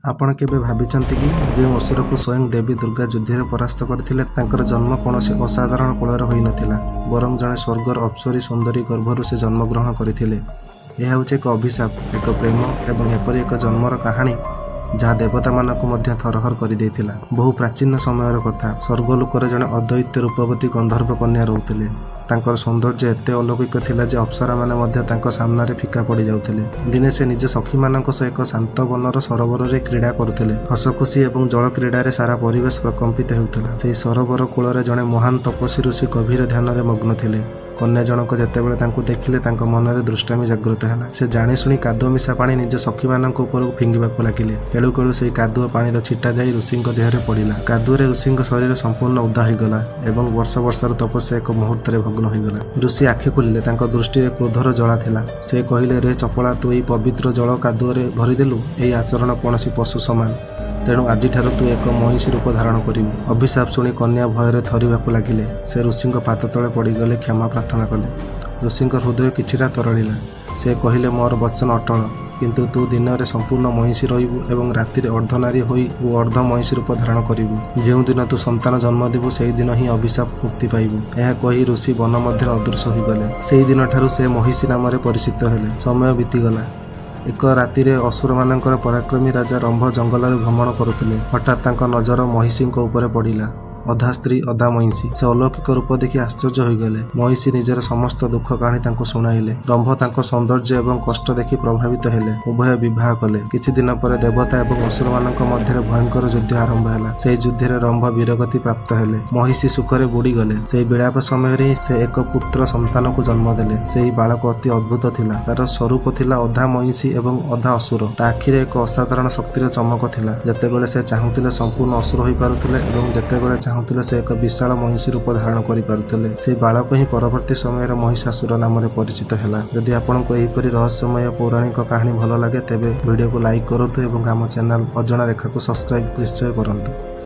ଆପଣ କେବେ ଭାବିଛନ୍ତି କି, ଯେଉଁ ଅସୁରକୁ ସ୍ୱୟଂ ଦେବୀ ଦୁର୍ଗା ଯୁଦ୍ଧରେ ପରାସ୍ତ କରିଥିଲେ, ତାଙ୍କର ଜନ୍ମ କୌଣସି ଅସାଧାରଣ କୁଳରେ ହୋଇନଥିଲା, ବରଂ ଜଣେ ସ୍ୱର୍ଗର ଅପ୍ସରୀ ସୁନ୍ଦରୀ ଗର୍ଭରୁ ସେ ଜନ୍ମଗ୍ରହଣ କରିଥିଲେ। ଏହା ହେଉଛି ଏକ ଅଭିଶାପ, ଏକ ପ୍ରେମ ଏବଂ ଏପରି ଏକ ଜନ୍ମର କାହାଣୀ ଯାହା ଦେବତାମାନଙ୍କୁ ମଧ୍ୟ ଥରହର କରିଦେଇଥିଲା। ବହୁ ପ୍ରାଚୀନ ସମୟର କଥା। ସ୍ୱର୍ଗଲୋକରେ ଜଣେ ଅଦ୍ୱୈତ୍ୟ ରୂପବତୀ ଗନ୍ଧର୍ବ କନ୍ୟା ରହୁଥିଲେ। ତାଙ୍କର ସୌନ୍ଦର୍ଯ୍ୟ ଏତେ ଅଲୌକିକ ଥିଲା ଯେ ଅପ୍ସରାମାନେ ମଧ୍ୟ ତାଙ୍କ ସାମ୍ନାରେ ଫିକା ପଡ଼ିଯାଉଥିଲେ। ଦିନେ ସେ ନିଜ ସଖୀମାନଙ୍କ ସହ ଏକ ଶାନ୍ତ ବନର ସରୋବରରେ କ୍ରୀଡ଼ା କରୁଥିଲେ। ହସଖୁସି ଏବଂ ଜଳକ୍ରୀଡ଼ାରେ ସାରା ପରିବେଶ ପ୍ରକମ୍ପିତ ହେଉଥିଲା। ସେହି ସରୋବର କୂଳରେ ଜଣେ ମହାନ ତପସ୍ୱୀ ଋଷି ଗଭୀର ଧ୍ୟାନରେ ମଗ୍ନ ଥିଲେ। କନ୍ୟା ଜଣକ ଯେତେବେଳେ ତାଙ୍କୁ ଦେଖିଲେ, ତାଙ୍କ ମନରେ ଦୁଷ୍ଟାମି ଜାଗ୍ରତ ହେଲା। ସେ ଜାଣିଶୁଣି କାଦୁଅ ମିଶା ପାଣି ନିଜ ସଖୀମାନଙ୍କ ଉପରକୁ ଫିଙ୍ଗିବାକୁ ଲାଗିଲେ। କେଳୁ କେଳୁ ସେହି କାଦୁଅ ପାଣିର ଛିଟା ଯାଇ ଋଷିଙ୍କ ଦେହରେ ପଡ଼ିଲା। କାଦୁଅରେ ଋଷିଙ୍କ ଶରୀର ସମ୍ପୂର୍ଣ୍ଣ ଓଦା ହୋଇଗଲା ଏବଂ ବର୍ଷ ବର୍ଷର ତପସ୍ୟା ଏକ ମୁହୂର୍ତ୍ତରେ ଭଗ୍ନ ହୋଇଗଲା। ଋଷି ଆଖି ଖୋଲିଲେ। ତାଙ୍କ ଦୃଷ୍ଟିରେ କ୍ରୋଧର ଜ୍ୱାଳା ଥିଲା। ସେ କହିଲେ, ରେ ଚପଳା, ତୁ ଏହି ପବିତ୍ର ଜଳ କାଦୁଅରେ ଭରିଦେଲୁ। ଏହି ଆଚରଣ କୌଣସି ପଶୁ ସମାନ। ତେଣୁ ଆଜିଠାରୁ ତୁ ଏକ ମଇଁଷି ରୂପ ଧାରଣ କରିବୁ। ଅଭିଶାପ ଶୁଣି କନ୍ୟା ଭୟରେ ଥରିବାକୁ ଲାଗିଲେ। ସେ ଋଷିଙ୍କ ପାଦ ତଳେ ପଡ଼ିଗଲେ, କ୍ଷମା ପ୍ରାର୍ଥନା କଲେ। ଋଷିଙ୍କ ହୃଦୟ କିଛିଟା ତରଳିଲା। ସେ କହିଲେ, ମୋର ବଚନ ଅଟଳ, କିନ୍ତୁ ତୁ ଦିନରେ ସମ୍ପୂର୍ଣ୍ଣ ମଇଁଷି ରହିବୁ ଏବଂ ରାତିରେ ଅର୍ଦ୍ଧନାରୀ ହୋଇ ଓ ଅର୍ଦ୍ଧ ମଇଁଷି ରୂପ ଧାରଣ କରିବୁ। ଯେଉଁଦିନ ତୁ ସନ୍ତାନ ଜନ୍ମ ଦେବୁ, ସେହିଦିନ ହିଁ ଅଭିଶାପ ମୁକ୍ତି ପାଇବୁ। ଏହା କହି ଋଷି ବନ ମଧ୍ୟରେ ଅଦୃଶ୍ୟ ହୋଇଗଲେ। ସେହିଦିନଠାରୁ ସେ ମହିଷୀ ନାମରେ ପରିଚିତ ହେଲେ। ସମୟ ବିତିଗଲା। ଏକ ରାତିରେ ଅସୁରମାନଙ୍କର ପରାକ୍ରମୀ ରାଜା ରମ୍ଭ ଜଙ୍ଗଲରେ ଭ୍ରମଣ କରୁଥିଲେ। ହଠାତ୍ ତାଙ୍କ ନଜର ମହିଷୀଙ୍କ ଉପରେ ପଡ଼ିଲା। ଅଧା ସ୍ତ୍ରୀ, ଅଧା ମଇଁଷି। ସେ ଅଲୌକିକ ରୂପ ଦେଖି ଆଶ୍ଚର୍ଯ୍ୟ ହୋଇଗଲେ। ମହିଷୀ ନିଜର ସମସ୍ତ ଦୁଃଖ କାହାଣୀ ତାଙ୍କୁ ଶୁଣାଇଲେ। ରମ୍ଭ ତାଙ୍କ ସୌନ୍ଦର୍ଯ୍ୟ ଏବଂ କଷ୍ଟ ଦେଖି ପ୍ରଭାବିତ ହେଲେ। ଉଭୟ ବିବାହ କଲେ। କିଛି ଦିନ ପରେ ଦେବତା ଏବଂ ଅସୁରମାନଙ୍କ ମଧ୍ୟରେ ଭୟଙ୍କର ଯୁଦ୍ଧ ଆରମ୍ଭ ହେଲା। ସେହି ଯୁଦ୍ଧରେ ରମ୍ଭ ବୀରଗତି ପ୍ରାପ୍ତ ହେଲେ। ମହିଷୀ ସୁଖରେ ବୁଡ଼ିଗଲେ। ସେହି ବିଳାପ ସମୟରେ ହିଁ ସେ ଏକ ପୁତ୍ର ସନ୍ତାନକୁ ଜନ୍ମ ଦେଲେ। ସେହି ବାଳକ ଅତି ଅଦ୍ଭୁତ ଥିଲା। ତାର ସ୍ୱରୂପ ଥିଲା ଅଧା ମଇଁଷି ଏବଂ ଅଧା ଅସୁର। ତା ଆଖିରେ ଏକ ଅସାଧାରଣ ଶକ୍ତିର ଚମକ ଥିଲା। ଯେତେବେଳେ ସେ ଚାହୁଁଥିଲେ ସମ୍ପୂର୍ଣ୍ଣ ଅସୁର ହୋଇପାରୁଥିଲେ ଏବଂ ଯେତେବେଳେ ଚାହୁଁଥିଲେ ସେ ଏକ ବିଶାଳ ମଇଁଷି ରୂପ ଧାରଣ କରିପାରୁଥିଲେ। ସେହି ବାଳକ ହିଁ ପରବର୍ତ୍ତୀ ସମୟରେ ମହିଷାସୁର ନାମରେ ପରିଚିତ ହେଲା। ଯଦି ଆପଣଙ୍କୁ ଏହିପରି ରହସ୍ୟମୟ ପୌରାଣିକ କାହାଣୀ ଭଲ ଲାଗେ, ତେବେ ଭିଡ଼ିଓକୁ ଲାଇକ୍ କରନ୍ତୁ ଏବଂ ଆମ ଚ୍ୟାନେଲ ଅଜଣା ରେଖାକୁ ସବସ୍କ୍ରାଇବ୍ ନିଶ୍ଚୟ କରନ୍ତୁ।